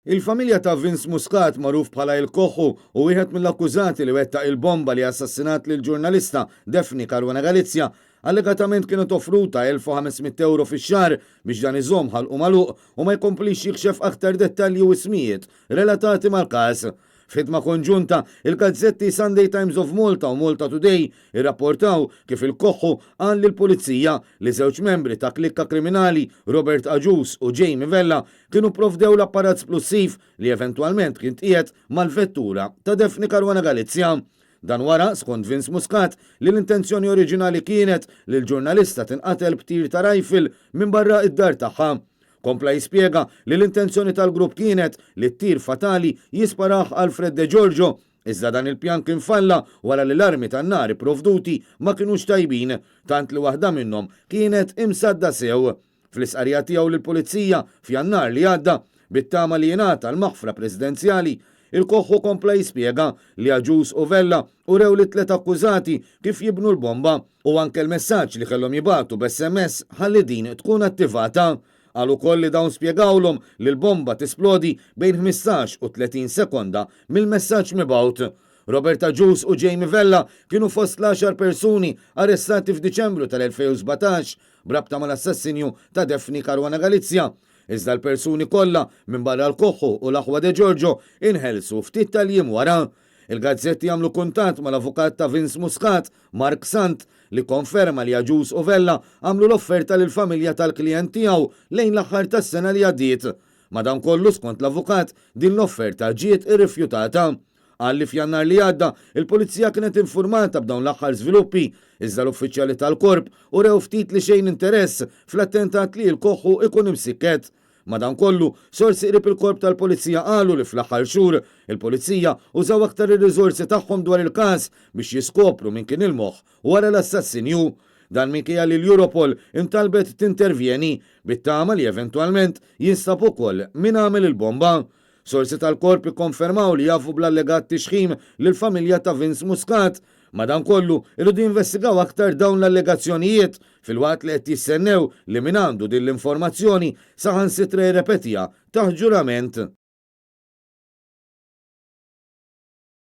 Il-familja ta' Vince Muscat, magħruf bħala Il Koħħu u wieħed mill-akkużati li wettaq il-bomba li assassinat lill-ġurnalista Daphne Caruana Galizia, allegatament kienet offruta 1,500 ewro fix-xahar biex dan iżomm ħalqu magħluq u ma jkomplix jikxef aktar dettalji u ismijiet relatati mal-każ. F'ħidma konġunta, il-gazzetti Sunday Times of Malta u Malta Today irrapportaw kif il-Koħħu qal lill-Pulizija li żewġ membri ta' klikka kriminali, Robert Agius u Jamie Vella, kienu pprovdew l-apparat splussiv li eventwalment kien tqiegħed mal-vettura ta' Daphne Caruana Galizia. Dan wara, skont Vince Muscat, li l-intenzjoni oriġinali kienet li l-ġurnalista tinqatel b'tir ta' rifle minn barra id-dar tagħha. Kompla jispjega li l-intenzjoni tal-grupp kienet li t-tir fatali jisparah Alfred De Giorgio, iżda dan il-pjan kien falla wara li l-armi tan-nar ipprovduti ma kinux tajbin, tant li waħda minnhom kienet imsadda sew. Fl-istqarrija tiegħu lill-Pulizija f'Jannar li għadda, bit-tama li jingħata l-maħfra Presidenzjali, il-Koħħu kompla jispjega li Agius u Vella urew lit-tliet akkużati kif jibnu l-bomba u anke l-messaġġ li kellhom jibagħtu b'SMS ħalli din tkun attivata. Qal ukoll li dawn spjegawlhom li l-bomba tisplodi bejn 15 u 30 sekonda mill-messaġġ mibgħut. Robert Agius u Jamie Vella kienu fost l-għaxar persuni arrestati f'Diċembru tal-2017 b'rabta mal-assassinju ta' Daphne Caruana Galizia. Iżda l-persuni kollha, minbarra l-Koħħu u l-aħwa De Giorgio, inħelsu ftit tal-jiem wara. Il-gazzetti għamlu kuntatt mal-avukat ta' Vince Muscat, Mark Sant, li kkonferma li Agius u Vella għamlu l-offerta lill-familja tal-klijent tiegħu lejn l-aħħar tas-sena li għaddiet. Madankollu, skont l-avukat, din l-offerta ġiet irrifjutata. Qal li f'Jannar li għadda, il-Pulizija kienet infurmata b'dawn l-aħħar żviluppi, iżda l-uffiċjali tal-Korp urew ftit li xejn interess fl-attentat li l-Koħħu ikun imsikket. Madankollu, sorsi qrib il-Korp tal-Pulizija qalu li fl-aħħar xhur, il-Pulizija użaw aktar ir-riżorsi tagħhom dwar il-każ biex jiskopru min kien il-moħħ wara l-assassinju. Dan minkejja li l-Europol intalbet tintervjeni, bit-tama li eventwalment jinstab ukoll min għamel il-bomba. Sorsi tal-Korp ikkonfermaw li jafu bl-allegat tixħim lill-familja ta' Vince Muscat. Madankollu, iridu jinvestigaw aktar dawn l-allegazzjonijiet, filwaqt li qed jistennew li min għandu din l-informazzjoni saħansitra jirrepetiha taħt ġurament.